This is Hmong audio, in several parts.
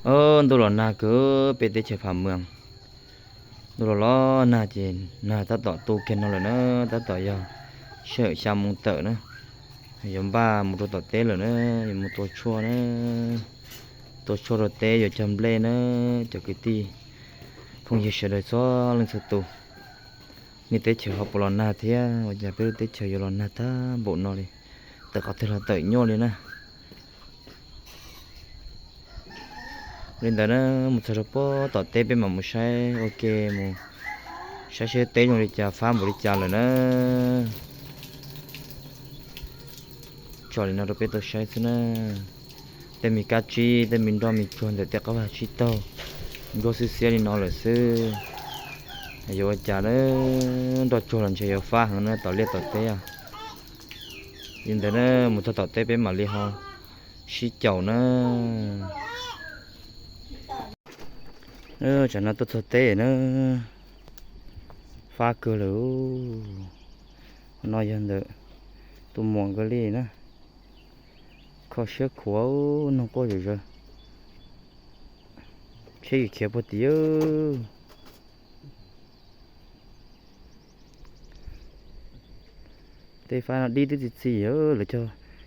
Ob, ntuj los nag kawg peb teb chaws Pham Mwas. Ntuj los los nag ces nag tab tom tu kiag no lawm na, tab tom yog sij hawm xya moo tawm na. Yuav npaj mus rau tom teb lawm na, yuav mus tua tshuaj na, tua tshuaj rau teb yuav cog nplej na, cov kwv tij phooj ywg sawv daws txhua leej txhua tus. Nej teb chaws ho puas los nag thiab? Ua cas peb lub teb chaws yuav los nag tag npaum no li, tawm qhov twg los tawm nyuaj li na. Li ntawd na, mus txog rau puag tom teb peb mam mus saib ua ke, mus saib seb teb zoo li cas, fab npaum li cas lawm na. Tso li no rau peb tau saib xwb na. Tej me kab tsib, tej me nroj me tsuag ntawm tej qab vag tsib taug ntsuab xiab xiab li no lawm xwb. Yuav ua cas na, nroj tsuag los ntshe yuav fab heev na tom liaj tom teb. Li ntawd na, mus txog tom teb peb mam li ho sib caum na. Tsam no tuaj txog teb na, fab kawg lawm. Qhov no yog ntawm tus muam nkawd li na. Kho siab khuav, noog quaj zom zaws. Seb yuav khiav puag tim. Tej fab no dib twb txi txiv, lawv cog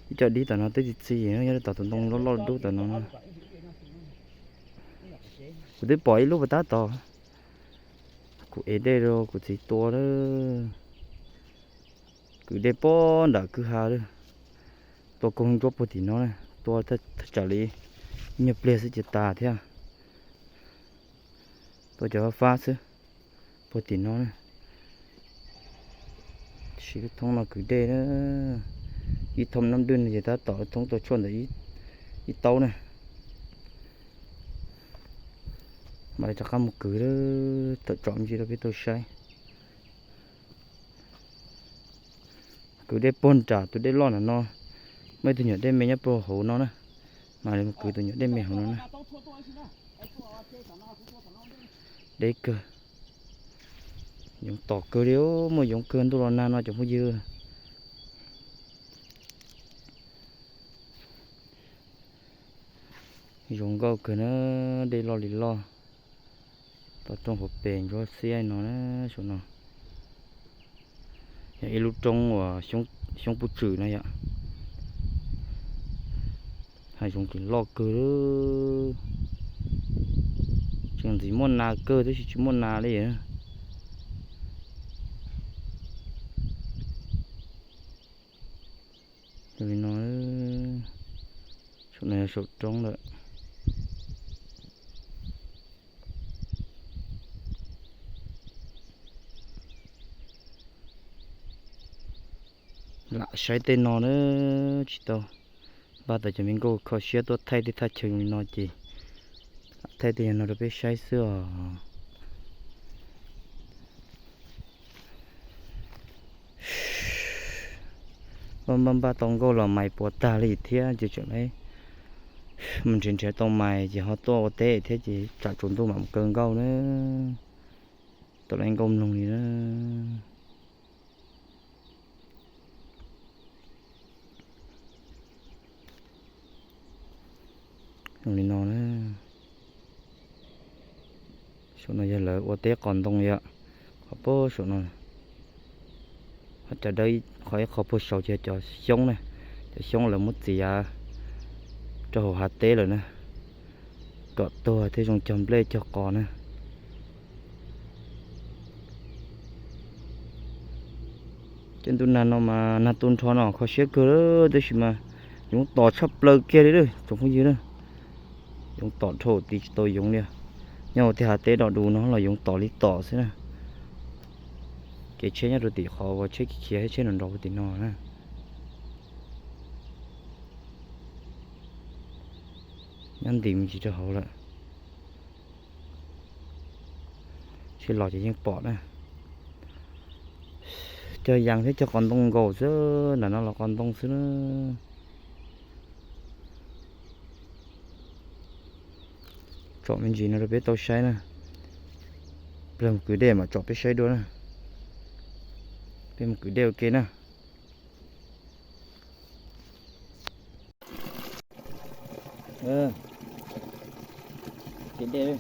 ib co dib tom no twb txi txiv, nyob rau tom tus ntoo loj loj dub tom no. Kuv twb pom ib lub puas tab tom, kuv ev dej rau kuv txiv tua lawm. Kwv dej puag nram kwj ha lawm. Tua koog ntsuab puag tim no na, tua thaj tsam li nyuag pliag xwb ces tas thiab. Tua cov fab xwb puag tim no na. Siv lub thoob no kwv dej na. Ib thoob nab dwj no ces tab tom lub thoob tua tshuaj ntawm ib taub na. Mam li rov qab mus kwv lawm, tawm tsom me ntsis rau peb tau saib. Kwv dej puag nram tus dej loj nram no, muaj ib tug nyuam dej me nyob puag hauv no na. Mam li mus kwv tus nyuam dej me hauv no na. Deb kawg. Yoov tom kawg li, muaj yoov kawg ntuj los nag no cov phooj ywg. Zoo nkauj kawg na, dej loj li loj. Toj roob hauv pes ntsuab xiab no na, saum no. Yog ib lub roob uas xyoob pub tswm no yom. Hav zoov ces loj kawg. Tseem ntxim muaj nas kawg tab sis tsis muaj nas li. Li no, saum no yog saum roob lawm. Lam saib tej no na, tsis tau npaj tau cov me nkauj kho siab tuaj thaij tej thaj chaw li no ces lam thaij tej no rau peb saib xwb os. Npaj npaj npaj tau nkauj los mais puas tag li thiab ces tseem mus nrhiav nrhiav tau mais ces ho tuaj ua teb thiab ces tsam tsaus ntuj mam mus kaw nkauj na. Tau lawv nkauj mloog li na. Zoo li no na. Saum no yog lawv ua teb qos ntoo yom. Qhov puag saum no, qhov cov dawb qhov ib qho puag saud ces cov xyoob na, cov xyoob lawv muab txiav rau hauv hav teb lawm na, kom tuag thiaj zoo cog nplej cog qos na. Ces ntuj nag no mas nag tu nrho no kho siab kawg tab sis mas yoov tom tshaj plaws kiag li lawm tsoom phooj ywg na. Yoov tom dhau tid tsis tau yoov li. Nyob hauv tej hav teb dog du no los yoov tom li tom xwb na. Kev tsheb nyob rau tim qhov uas tsheb khiav tsheb nrov nrov tim no na. Nyob ntim me ntsis rau hauv lawm. Sib los ces yeej pom na. Cog yees thiab cog qos ntoo nkaus xwb, nram no los qos ntoo xwb na. Tsom me ntsis no rau peb tau saib na. Plag mus kwv dej mam tsom peb saib dua na. Peb mus kwv dej ua ke na. Ces dej,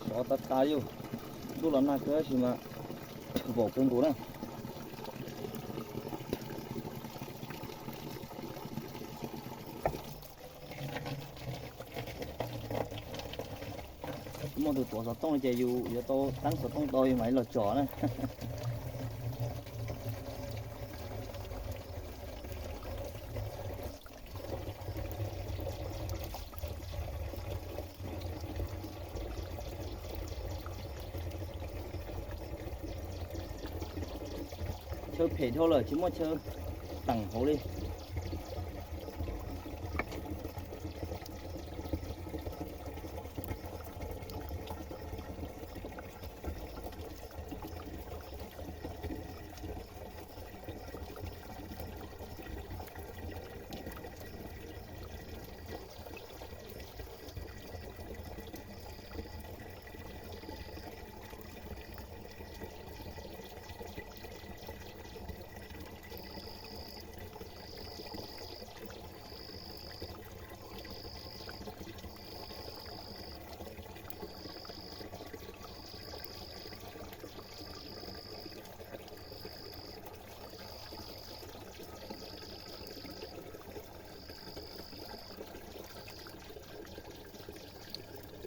sov tas tas li. Ntuj los nag kawg tab sis mas vaum kawg nkaus na. Muaj tus tuav xov tooj ces yus yuav tau teeb xov tooj tau yus mam li los tsom na. Chaw phem dhau lawm tsis muaj chaw teem hauv li.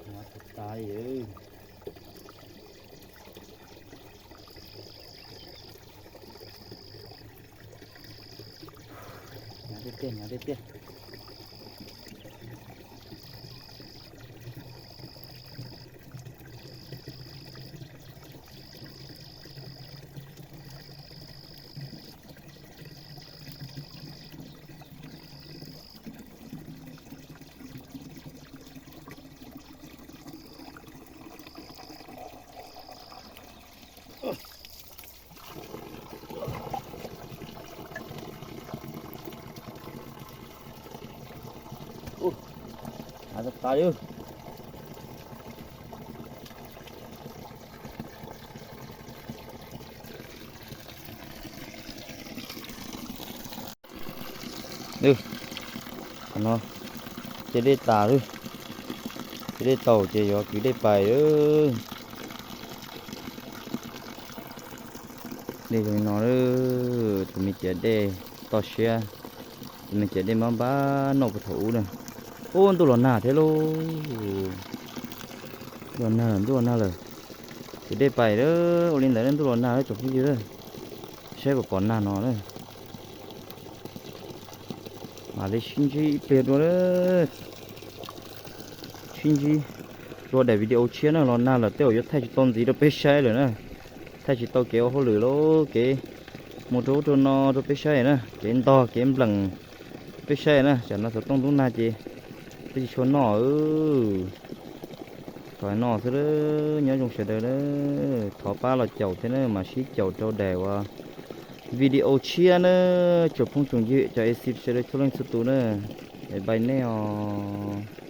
Hnyav tas tas li. Hnyav tiag tiag, hnyav tiag tiag. Hnyav tas tas li. Qhov no ces dej tas lawm, ces dej tau ces yuav kwv dej pais lawm. Dej zoo li no, tus me ciav dej toj siab, tus me ciav dej npab npab noj puag thaum ub na. Ub, ntuj los nag thiab lauj. Ntuj los nag lawm, ntuj los nag lawm. Kwv dej pais lawm, ua li ntawd ntuj los nag lawm tsoom phooj ywg, saib puas pom nag no na. Mam li sib ntsib ib pliag dua, sib ntsib dua daim video tshiab na. Los nag lawm tej zaum yuav thaij tsis tau ntxiv rau peb saib lawm na. Thaij tsis tau kev ua hauj lwm los kev mus rau ub rau no rau peb saib na, kev ntog kev nplees peb saib na. Tsam no xov tooj ntub nag ces peb tsis tshua noj. Thaum no xwb, nyob zoo sawv daws na, thov pab los caum thiab na, mam sib caum rau daim uas video tshiab na, tsoom phooj tsoom ywg cov ej xib sawv daws txhua leej txhua tus na, bye bye nej os.